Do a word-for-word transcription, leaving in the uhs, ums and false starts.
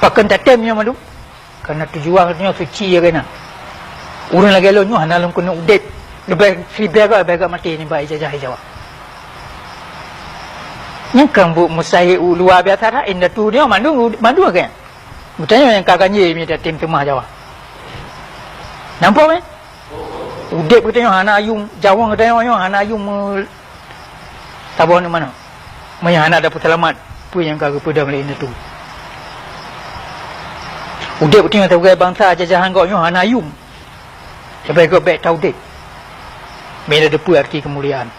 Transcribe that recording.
Pakon tatém nyoe mandum? Karena tujuan nyoe suci ya kena. Ureuëng lagée lôn nyoe hana lôn keuneuk udeb. Leubeh siribée goe leubeh gét maté nibak ijajah Jawa. Nyang kan buet mustahil luar biasa that, indatu nyoe mandum, mandum kan. Bukan nyang ka ganjil mita tim teumah Jawa. Nampak kan? Udeb geutanyoe hana yum, Jawa geutanyoe nyoe hana yum, eh, saboh nyoe mana. Meunyoe hana ada peuseulamat, peue nyang ka geupeudong lé indatu. Udeb geutanyoe sebagai bansa jajahan gob nyoe hana yum. Leubeh gét bék taudeb. Bila deupeu arti kemuliaan.